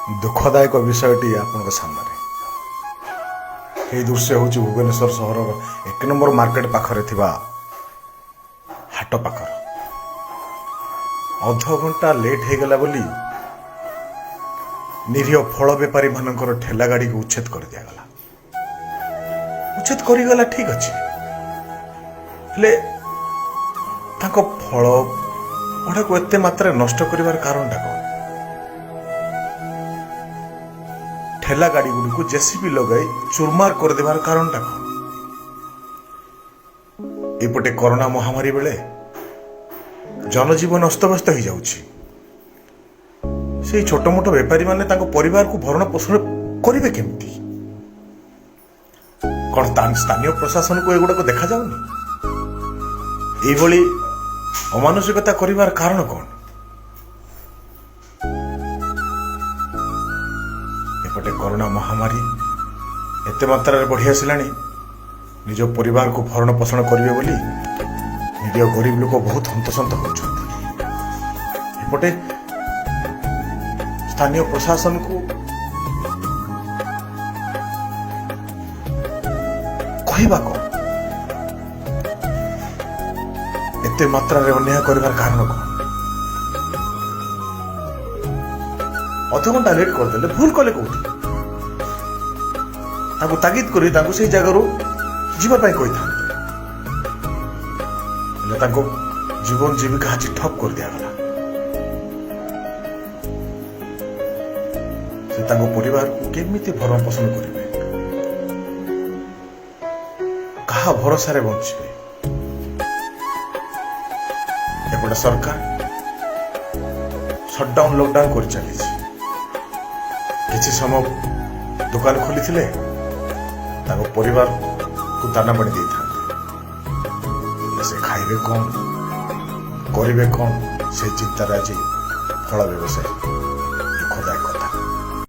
ଦୁଃଖଦାୟକ ବିଷୟଟି ଆପଣଙ୍କ ସାମ୍ନାରେ। ଏହି ଦୃଶ୍ୟ ହେଉଛି ଭୁବନେଶ୍ୱର ସହରର 1 ନମ୍ବର ମାର୍କେଟ ପାଖରେ ଥିବା ହାଟ ପାଖର। ଅଧଘଣ୍ଟା ଲେଟ୍ ହେଇଗଲା ବୋଲି ନିରୀହ ଫଳ ବେପାରୀ ମାନଙ୍କର ଠେଲା ଗାଡ଼ିକୁ ଉଚ୍ଛେଦ କରିଦିଆଗଲା। ଉଚ୍ଛେଦ କରିଗଲା, ଠିକ ଅଛି, ହେଲେ ତାଙ୍କ ଫଳ ଗୁଡ଼ାକୁ ଏତେ ମାତ୍ରାରେ ନଷ୍ଟ କରିବାର କାରଣଟା କ'ଣ? ଠେଲା ଗାଡ଼ି ଗୁଡ଼ିକୁ ଜେସିବି ଲଗାଇ ଚୁରମାର କରିଦେବାର କାରଣଟା କ'ଣ? ଏପଟେ କରୋନା ମହାମାରୀ ବେଳେ ଜନଜୀବନ ଅସ୍ତବ୍ୟସ୍ତ ହେଇଯାଉଛି। ସେଇ ଛୋଟ ମୋଟ ବେପାରୀମାନେ ତାଙ୍କ ପରିବାରକୁ ଭରଣ ପୋଷଣ କରିବେ କେମିତି? କ'ଣ ସ୍ଥାନୀୟ ପ୍ରଶାସନକୁ ଏଗୁଡ଼ାକ ଦେଖାଯାଉନି? ଏଇଭଳି ଅମାନୁଷିକତା କରିବାର କାରଣ କ'ଣ? ଏପଟେ କରୋନା ମହାମାରୀ ଏତେ ମାତ୍ରାରେ ବଢ଼ି ଆସିଲାଣି, ନିଜ ପରିବାରକୁ ଭରଣ ପୋଷଣ କରିବେ ବୋଲି ନିରୀହ ଗରିବ ଲୋକ ବହୁତ ହନ୍ତସନ୍ତ ହେଉଛନ୍ତି। ଏପଟେ ସ୍ଥାନୀୟ ପ୍ରଶାସନକୁ କହିବା କ'ଣ? ଏତେ ମାତ୍ରାରେ ଅନ୍ୟାୟ କରିବାର କାରଣ କ'ଣ? ଅଧଘଣ୍ଟା ଲେଟ୍ କରିଦେଲେ, ଭୁଲ କଲେ କୋଉଠି? ତାଙ୍କୁ ତାଗିଦ କରି ତାଙ୍କୁ ସେଇ ଜାଗାରୁ ଯିବା ପାଇଁ କହିଥାନ୍ତେ, ହେଲେ ତାଙ୍କ ଜୀବନ ଜୀବିକା ଆଜି ଠପ୍ କରିଦିଆଗଲା। ସେ ତାଙ୍କ ପରିବାରକୁ କେମିତି ଭରଣ ପୋଷଣ କରିବେ? କାହା ଭରସାରେ ବଞ୍ଚିବେ? ଏପଟେ ସରକାର ସଟଡାଉନ, ଲକଡାଉନ କରି ଚାଲିଛି। କିଛି ସମୟ ଦୋକାନ ଖୋଲିଥିଲେ ତାଙ୍କ ପରିବାରକୁ ଦାନା ପାଣି ଦେଇଥାନ୍ତେ, ହେଲେ ସେ ଖାଇବେ କ'ଣ, କରିବେ କ'ଣ, ସେ ଚିନ୍ତାରେ ଆଜି ଫଳ ବ୍ୟବସାୟୀ।